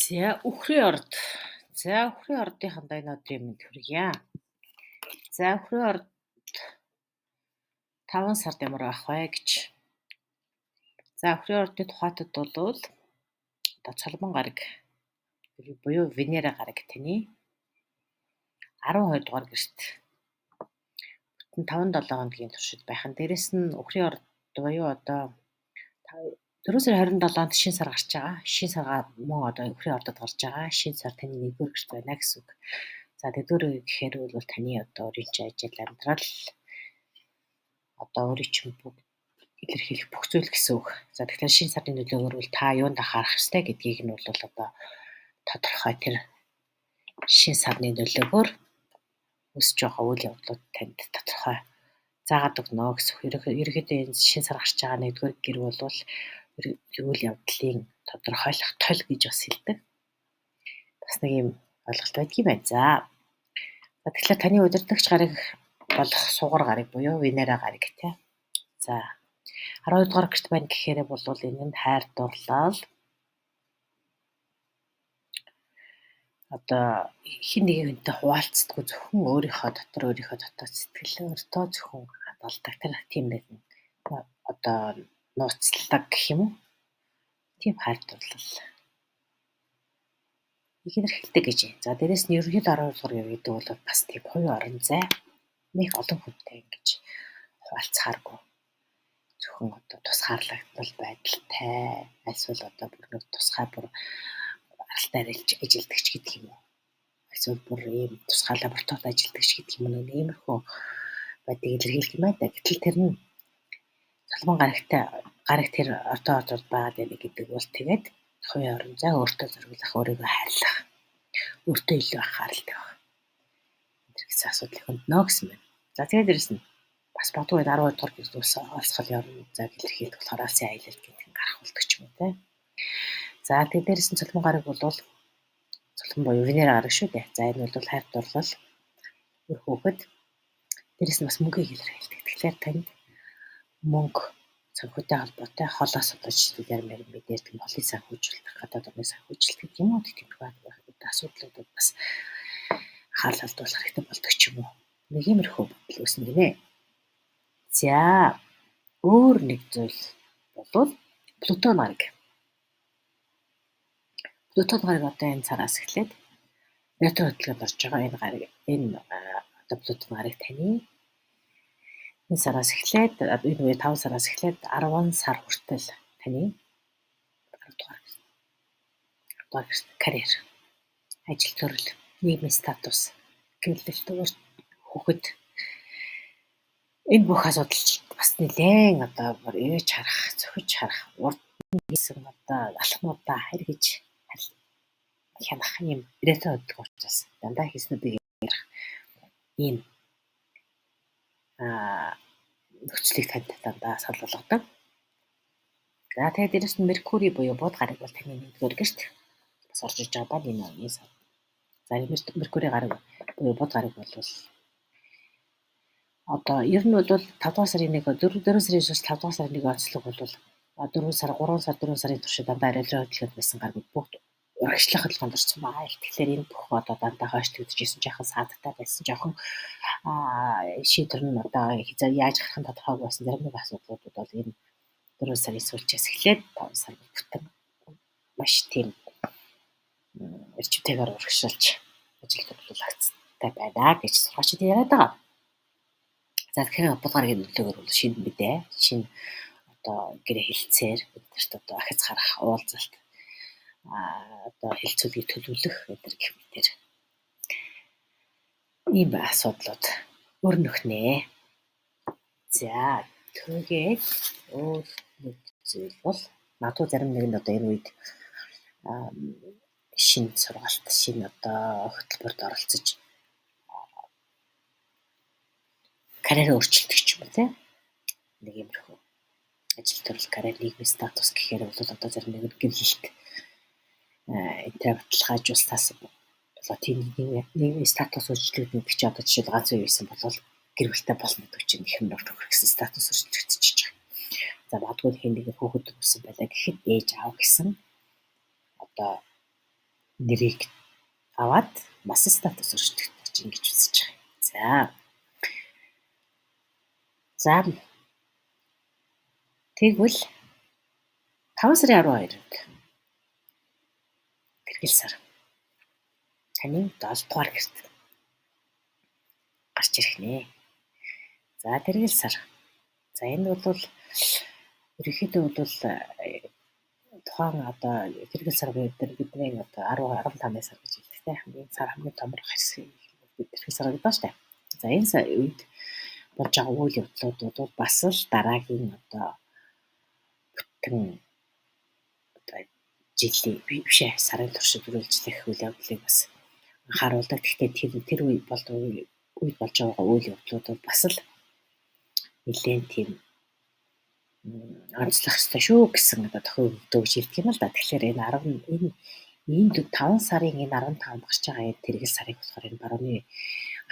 За үхрийн орд. За үхрийн ордынхандаа энэ өдрийн мэнд хүргье. За үхрийн орд 5 сард ямар байх вэ гэж. За үхрийн ордны тухайтад бол одоо Цолмон гараг буюу Венера гараг таны 12 дугаар гэрт бүтэн 5-7 хоногийн туршид байх нь. Дээрэс нь үхрийн орд буюу одоо 4 сарын 27-нд шинэ сар гарч байгаа. Шинэ сар мөн одоо үхрийн ордод гарч байгаа. Шинэ сар таны 1-р гэрт байна гэсэн үг. За 1-р гэхээр бол таны одоо өөрийн чинь ажил, амьдрал, одоо өөрийн чинь бүх илэрхийлэх бүх зүйл гэсэн үг. За тэгэхээр шинэ сарын нөлөөгөөр бол та юунд анхаарах ёстой гэдгийг нь бол одоо тодорхой тэр шинэ сарны нөлөөгөөр өсөж байгаа үйл явдлууд танд тодорхой заагаад өгнө гэсэн үг. Ерөнхийдөө энэ шинэ сар гарч байгаа 1-р гэр бол үйл явдлын тодорхойлох тол гэж бас хэлдэг. Бас нэг юм ойлголт байдаг юм байна. За тэгэхээр таны удирдагч гараг болох сугар гараг буюу Венера гараг тий. За 12 дугаар гэрт байна гэхээр бол энэ нь хайр дурлал, одоо хин нэгэн хүнтэй хуваалцдаггүй, зөвхөн өөрийнхөө дотор өөрийнхөө дотоод сэтгэл өөртөө зөвхөн хадгалдаг тэр тийм нэгэн одоо нууцлаг гэх юм уу? Тийм хайр дурлал илэрхийлдэг гэж. За дээрэс нь ерөнхийдөө 12 дугаар гэдэг бол бас тийм хувийн орон зай нэг олон хүнтэй ингэж хуваалцахааргүй зөвхөн одоо тусгаарлагдмал байдалтай альсвал одоо бүр нэг тусгай бүр аралтай ажилдагч гэдэг юм уу? Эсвэл бүр ийм тусгай лабораторид ажилдагч гэдэг юм уу? Иймэрхүү байдлыг илэрхийлэх юм байна. Гэтэл тэр нь Цолмон гарагтай гараг тэр ордоо ордод байгаад байна гэдэг бол тэгээд хувийн орон зай өөртөө зориулах, өөрийгөө хайрлах, өөртөө илүү анхаарал тавих гэсэн асуудлыг хөнднө гэсэн байна. За тэгээд дээрэс нь бас бодгүй 12 дугаар гэрт олсгол орон зайг илэрхийлдэг болохоор алсын аялал гэдэг нь гарах болдог ч юм уу те. За тэгээд дээрэс нь Цолмон гараг бол Цолмон буюу Венера гараг шүү дээ. За энэ бол хайр дурлал, үр хүүхэд, дээрэс нь бас мөнгийг илэрхийлдэг. Тэгэхээр танд мөнгө санхүүтэй холбоотой холоос одоо жишээлбэл мэдээж тийм холын санхүүжилт, гадаад орны санхүүжилт гэх юм уу, тиймэрхүү асуудлуудад бас анхаарал хандуулах хэрэгтэй болдог ч юм уу. Нэг иймэрхүү бодол үүснэ гинэ. За өөр нэг зүйл бол Плутон гараг. Плутон гараг одоо энэ сараас эхлээд ретро хөдөлгөөнд орж байгаа. Энэ гараг, энэ одоо Плутон гараг таны энэ сараас эхлээд энэ үе 5 сараас эхлээд 10 сар хүртэл таны 10 дугаар карьер, ажил төрөл, нийгмийн статус, гэрлэлт, хүүхэд энэ бүх асуудал бас нэлээн одоо бүр ээж харах, зөхиж харах, урд нь хийсэн одоо алхмуудаа хэргэж хянах юм ретро хөдөлгөөн учраас дандаа хийснүүдийг ярих ийм нөхцөлийг танд дандаа санал болгодог. За тэгээд дээрэс нь Меркури буюу бууд гараг бол таны 1-р гэрт бас орж иж байгаа ба энэ оны сар. За Меркури гараг буюу бууд гараг бол одоо ер нь бол 5 дугаар сарын 1 4 сарын 9-өөс 5 дугаар сарын 1 онцлог бол 4 сар 3 сар 4 сарын туршид дандаа ретро хөдөлгөөнд байсан гаргууд бүгд урагшлах хөдөлгөөнд орсон байгаа. Тэгэхээр энэ бүх одоо дандаа хойшлогдож исэн, жоохон саадтай байсан, жоохон шийдвэр нь одоо яаж гарах нь тодорхойгүй байсан зарим нэг асуудлууд бол энэ 4 сарын сүүлчээс эхлээд 5 сар бүтэн маш тийм эрчимтэйгээр урагшилж ажил төлөвлөгөөтэй байна гэж сургаачид яриад байгаа. За тэгэхээр Булгаригийн нөлөөгөөр бол шинэ мэдээ, шинэ одоо гэрээ хэлцээр биднэрт одоо ахиц харах, уулзалт, одоо хэлцүүлгийг төлөвлөх энэ гэх мэтэр ийм асуудлууд өрнөхнэ. За тэгээд өөр нэг зүйл бол магадгүй зарим нэг нь одоо энэ үед шинэ сургалт, шинэ одоо хөтөлбөрт оролцож карьераа өөрчилдөг ч юм уу те. Нэг иймэрхүү ажил төрөл, карьер, нийгмийн статус гэхээр бол одоо зарим нэг нь гэрлэлт энтрээ баталгаажуулснаас болоо тийм нийгмийн статус өөрчлөгдөнө гэж одоо жишээл ганц үе байсан бол гэр бүлтэй болно гэдэг чинь их нөр гэсэн статус өөрчлөгдөж байгаа. За магадгүй хэн нэгэн хүүхэд төрсөн байлаа гэхэд ээж аав гэсэн одоо нэрийг аваад бас статус өөрчлөгдөж ингэж үзэж байгаа. За. За тэгвэл 5 сарын 12-нд тэргэл сар таны 7 дугаар гэрт гарч ирэх нэ. За тэргэл сар. За энэ бол ерөнхийдөө бол тухайн одоо тэргэл сар бидний одоо 10 15 сар гэж хэлдэг те, хамгийн сар хамгийн томрох хэсэг тэргэл сар гэдэг ба штэ. За энэ үед болж байгаа үйл явдлууд бол бас л дараагийн одоо бүтэн одоо жилийн биш сарын туршид үргэлжлэх үйл явдлыг бас анхааруулдаг. Гэхдээ тэр үе үед болж байгаа үйл явдлууд бол бас л нэлээд тийм онцлох ёстой шүү гэсэн одоо тохиол өгдөг гэж хэлдэг юм л да. Тэгэхээр энэ 10 энэ 5 сарын энэ 15 гарч байгаа энэ тэргэл сарыг болохоор энэ барууны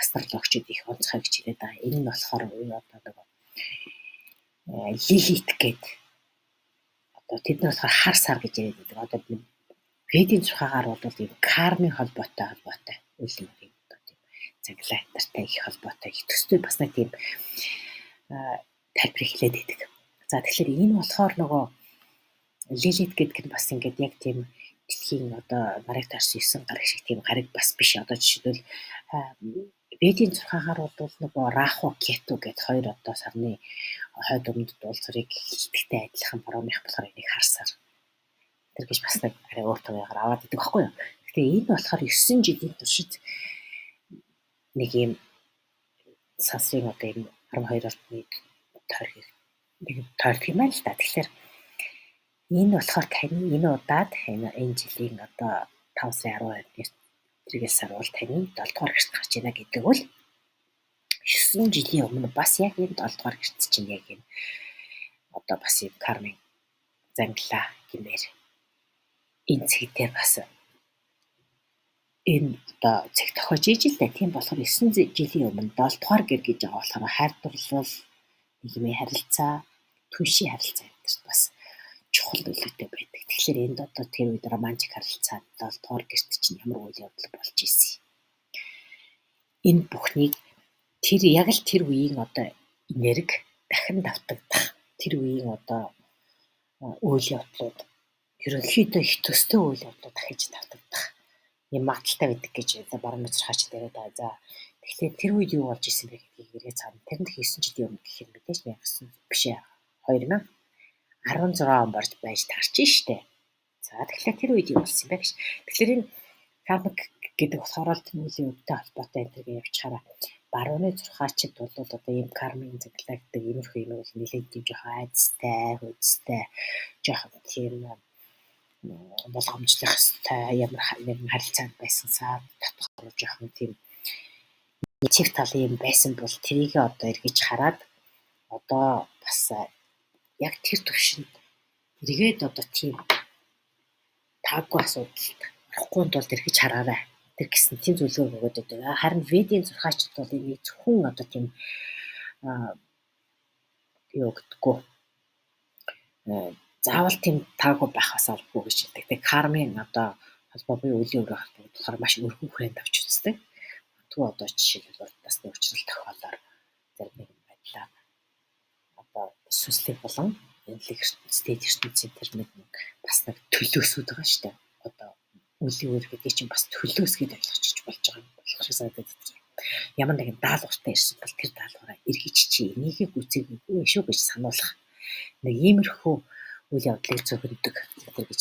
астрологчид их онцгой гэж хэлээд байгаа. Энэ нь болохоор одоо нөгөө Лилит гээд одоо тэд нар болохоор хар сар гэж яриад байдаг. Одоо Ведийн зурхаагаар бол ийм кармын холбоотой үйл юм одоо тийм цанглаа энтертэй их холбоотой их төстэй бас нэг тийм тайлбар хэлээд байдаг. За тэгэхээр энэ болохоор нөгөө Лилит гэдэг нь бас ингээд яг тийм дэлхийн одоо нарыг таарсан 9 гараг шиг тийм гараг бас биш. Одоо жишээлбэл Ведийн зурхаагаар бол нөгөө Раху Кету гэдэг хоёр одоо сарны хойд өмнөд уулзрыг хилдэгтэй адилхан барууных болохоор энийг харсаар тэр гэж бас нэг арай өөр төвөөр аваад идэг байхгүй юу. Гэхдээ энэ болохоор 9 жилийн туршид нэг юм сансрын одоо юм 12 ордны тойргийг нэг тойрдог юм байна л да. Тэгэхээр энэ болохоор таны энэ удаад энэ жилийн одоо 5 сарын 12-ны тэргэл сар бол таны 7 дугаар гэрт гарч байна гэдэг бол 9 жилийн өмнө бас яг энэ 7 дугаар гэрт чинь яг энэ одоо бас юм кармын занглаа гэмээр энэ цэг дээр бас энэ одоо цэг тохиож иж л дээ. Тийм болохоор 9 жилийн өмнө 7 дугаар гэр гэж байгаа болохоор хайр дурлал, нийгмийн харилцаа, түншийн харилцаа гэдэрт бас чухал нөлөөтэй байдаг. Тэгэхээр энд одоо тэр үед романтик харилцаа 7 дугаар гэрт чинь ямар үйл явдал болж исэн. Энэ бүхнийг тэр яг л тэр үеийн одоо энерги дахин давтагдах, тэр үеийн одоо үйл явдлууд ерөнхийдөө их төстэй үйл явдлууд дахиж давтагдах юм магадлалтай байдаг гэж баруун зурхаач яриад байгаа. За тэгэхээр тэр үед юу болж исэн бэ гэдгийг эргээ цаана. Тэрэнд 9 жилийн өмнө гэхээр мэдээж 1900 биш ээ 2016 он болж байж таарч штэ. За тэгэхээр тэр үед юу болсон юм бэ гэж. Тэгэхээр энэ кармик гэдэг болохоор л тэмүүллийн үедтэй холбоотой энэ төргийг явчихаараа барууны зурхаачид бол одоо ийм кармын заглаа гэдэг иймэрхүү юм бол нэлээд тийм жоохон айдастай, хүйцтэй, жоохон тийм болгоомжлох ёстой ямар нэгэн харилцаанд байсан саа дотор жоохон тийм нэгцэх талын юм байсан бол тэрийг одоо эргэж хараад одоо бас яг тэр төвшөнд эргээд одоо тийм таагүй асуудалд орохгүй тулд эргэж хараарай. Тэр гэсэн тийм зөвлөгөө өгөөд байдаг. Харин Ведийн зурхаачид бол энийг зөвхөн одоо тийм юу гэдэггүй. Заавал тийм таагүй байх бас албагүй гэж хэлдэг. Тэгээ кармын одоо холбоо буюу үеийн өрөө холбоо болохоор маш өргөн хүрээнд авч үздэг. Магадгүй одоо жишээлбэл урд насны учрал тохиолоор зарим нэгэн байдлаар одоо сүнслэг болон энэлэг ертөнцийн ертөнцийн тэр нэг бас нэг төлөөсүүд байгаа шүү дээ. Одоо үеийн үр гэдэг чинь бас төлөөс гэж ойлгочих болж байгаа юм болох шиг санагдаад байна. Ямар нэгэн даалгавартай ирсэн бол тэр даалгавраа эргэж чи энийгээ гүйцээгүй шүү гэж сануулах нэг иймэрхүү үйл явдлыг зохиодог тэр гэж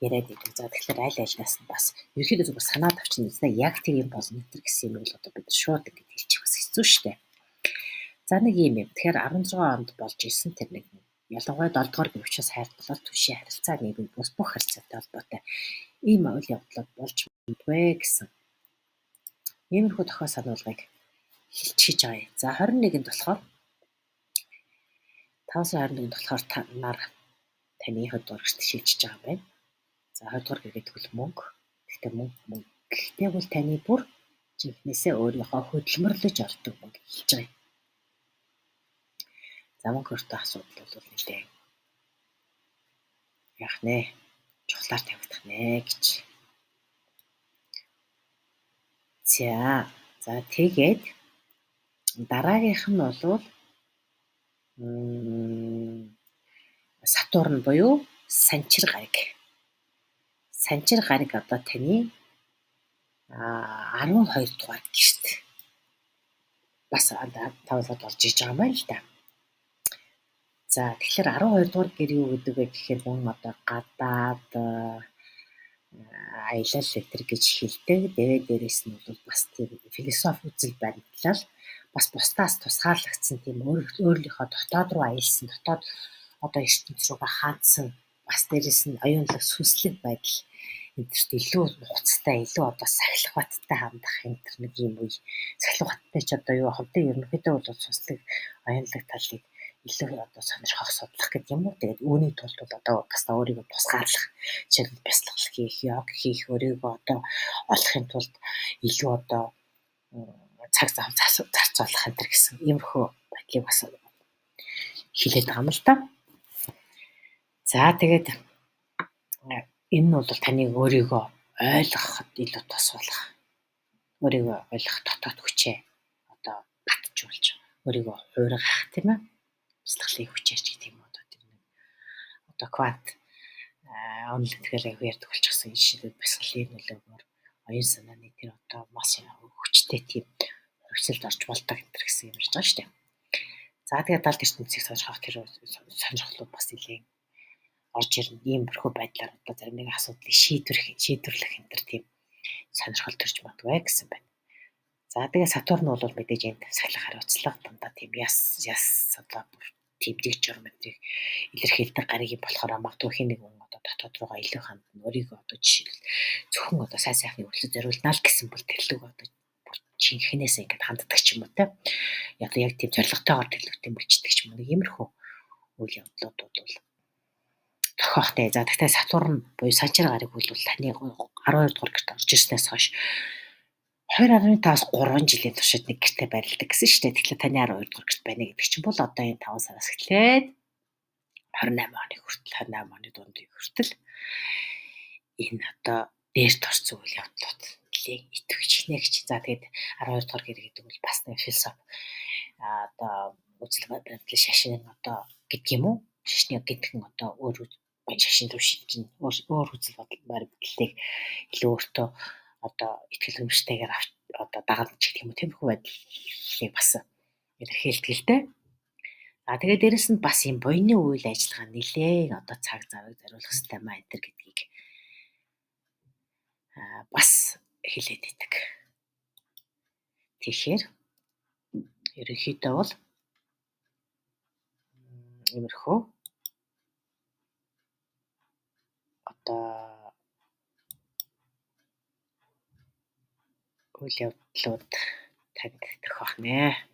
яриад байдаг. За тэгэхээр аль альнаас нь бас ерөнхийдөө зүгээр санаад авчихна үзнэ яг тэр юм болно тэр гэсэн юм бол одоо бид шууд ингэж хэлчих бас хэцүү шттэ. За нэг юм юм. Тэгэхээр 16 онд болж исэн тэр нэг ялангуяа 7 дугаар гэр учраас хайр дурлал түвшийн харилцаа нийгэм бус бүх харилцаатай холбоотой ийм үйл явдлууд болж мэдвэ гэсэн иймэрхүү тохиол сануулгыг хэлчихэж байгаа юм. За 21-нд болохоор 5 сарын 21-нд болохоор та нар таны 20 дугаар гэрт шилжиж байгаа юм байна. За 20 дугаар гэр гэдэг бол мөнгө. Гэхдээ мөнгө гэхдээ бол таны бүр жинхнээсээ өөрийнхөө хөдөлмөрлөж олдог мөнгө хэлж байгаа юм. За мөнгө өртөө асуудал бол нэлээд яах нэ? Чухлаар тавигдах нэ гэж. За тэгээд дараагийнх нь бол Сатурн буюу Санчир гариг. Санчир гариг одоо таны 12 дугаар гэрт бас 5 сард орж иж байгаа юм байна л да. За тэгэхээр 12 дугаар гэр юу гэдэг вэ гэхээр мөн одоо гадаад аялал литер гэж хэлдэг. Тэгээд дээрээс нь бол бас тийм философи үзэл баримтлал бас бусдаас тусгаарлагдсан тийм өөрийнхөө дотоод руу аялсан, дотоод одоо ертөнц рүүгээ хаадсан, бас дээрээс нь оюунлаг сүнслэг байдал энтерт илүү нухацтай, илүү одоо сахилах баттай хандах энтер нэг юм үе. Сахилах баттай ч одоо юу ах вэ? Ерөнхийдөө бол сүнслэг оюунлаг талыг илүү одоо сонирхох, судлах гэдэг юм уу. Тэгээд үүний тулд бол одоо бас өөрийгөө тусгаарлах, жишээлбэл бясалгал хийх, йог хийх, өөрийгөө одоо олохын тулд илүү одоо цаг зав зарцуулах энэ гэсэн иймэрхүү байдлыг бас хэлээд байгаа юм л та. За тэгээд энэ нь бол таныг өөрийгөө ойлгоход илүү тус болох, өөрийгөө ойлгох дотоод хүчээ одоо батжуулж, өөрийгөө хуургах тийм ээ. Бясалгалын хүчээр ч гэдэг юм уу одоо тэр нэг одоо квант онол тэгэл аягүй ярьдаг болчихсон жишээлбэл бясалгалын нөлөөгөөр оюун санааны тэр одоо маш хүчтэй тийм хувьсалд орж болдог энэ төр гэсэн юм ярьж байгаа шүү дээ. За тэгээд далд ертөнцийг сонирхох тэр сонирхлууд бас нэлээд орж ирнэ. Иймэрхүү байдлаар одоо зарим нэгэн асуудлыг шийдвэрлэх энэ төр тийм сонирхол төрж магадгүй гэсэн байна. За тэгээ Сатурн бол мэдээж энд сахилах хариуцлага дандаа тийм яс одоо тийм дэг журам энтрийг илэрхийлдэг гариг юм болохоор магадгүй хин нэг хүн одоо дотоод руугаа илүү хандна, өөрийгөө одоо жишээлбэл зөвхөн одоо сайн сайхны үйлсэд зориулнаа л гэсэн бол тэрлэг одоо жинхнээсээ ингээд ханддаг ч юм уу те. Яг тийм зорилготойгоор тэрлэгтэй мөлждөг ч юм уу, нэг иймэрхүү үйл явдлууд бол тохиохтой. За тэгтээ Сатурн буюу Санчир гариг бол таны 12 дугаар гэрт орж ирснээс хойш 2.5-аас 3 жилийн туршид нэг гэртээ байрладаг гэсэн шүү дээ. Тэгэхээр таны 12 дугаар гэрт байна гэдэг чинь бол одоо энэ 5 сараас эхлээд 28 оны хүртэл, 28 оны дундыг хүртэл энэ одоо дээр торцсон үйл явдлууд нэлээд идэвхж хийнэ гэж. За тэгээд 12 дугаар гэр гэдэг бол бас нэг философи одоо үзэл баримтлал шашин одоо гэдэг юм уу? Шашны гэдгэн одоо өөр шашин руу шилжин өөр үзэл баримтлалыг илүү өөртөө одоо итгэл үнэмштэйгээр авч одоо дагалдаж гэх юм уу, тиймэрхүү байдлыг бас илэрхийлдэг л дээ. А тэгээд дээрэс нь бас юм буйны үйл ажиллагаа нэлээд одоо цаг завыг зориулах хэрэгтэй маа энэ төр гэдгийг бас хэлээд идэг. Тэгэхээр ерөнхийдөө бол иймэрхүү одоо үйл явдлууд танд тохиох нэ.